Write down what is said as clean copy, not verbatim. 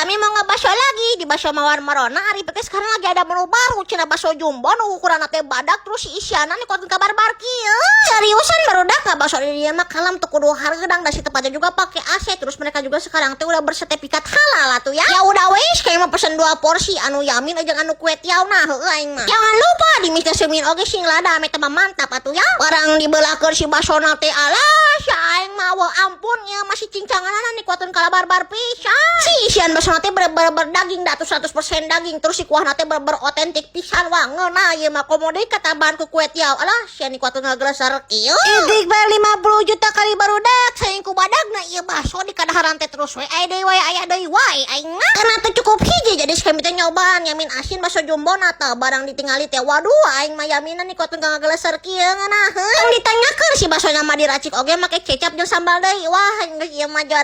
Kami mau ngebaso lagi di Bakso Mawar Marona. Ari teh sekarang lagi ada menu baru cenah, bakso jumbo nu ukuran teh badak, terus si isiana nih ka barbar kieu. Seriusan, barudak, nggak bakso di dieu mah kalem tuh, kudu hareudang da si tempatnya juga pakai AC. Terus mereka juga sekarang teh udah bersertifikat halal lah tuh ya. Ya udah wes, kayak mau pesen dua porsi, anu yamin aja, anu kwetiau. Nah, heueuh, aing mah. Jangan lupa di Mister Semin oge sing lada ame tambah mantap atuh ya. Barang dibelahkeun si basona teh, alah, si aing mah, wah ampun ya, masih cincanganana nih kuatun kalabar-bar pisan. Si isian basona teh bener-bener berdaging da tuh, 100% daging. Terus si kuahna teh bener-bener otentik pisan, wah ngeunah ieu mah, komo deui katambahan ku kwetiau. Alah, sia nih kuatun ngageleser kieu. Idik bayar 50 juta kali, barudak, saing ku badagna ieu baso di kadaharan teh terus we aya deui wae, aya deui wae aing mah. Karena teu cukup hiji, jadi sekami teh nyobaan yamin asin bakso jumbo. Tah, barang ditingali teh, waduh, aing mah yaminan nih kuatun ngageleser kieu, ngeunaheun. Tong ditanyakeun, si basonya mah diracik oge make kecap jeung sambal deui. Wah, geus ieu mah juara.